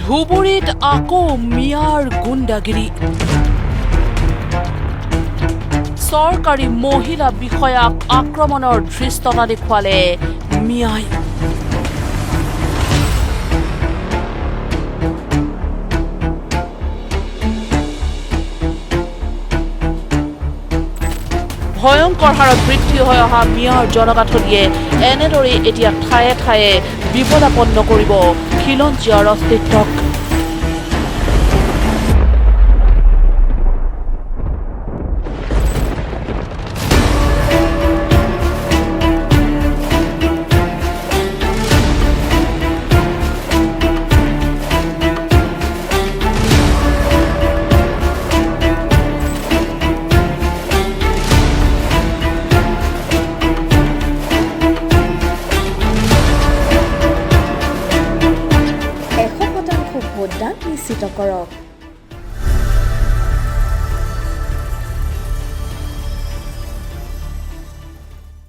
ধুবুৰীত আকৌ মিয়াৰ গুণ্ডাগিৰি। চৰকাৰী মহিলা বিষয়াক আক্ৰমণৰ ধৃষ্টতা দেখুৱালে মিয়াই। ভয়ংকৰ হাৰত বৃদ্ধি হৈ অহা মিয়াৰ জনগাঁথনিয়ে এনেদৰে এতিয়া ঠায়ে ঠায়ে বিপদাপন্ন কৰিব খিলঞ্জীয়াৰ অস্তিত্বক। 100% ভোটদান নিশ্চিত কৰক।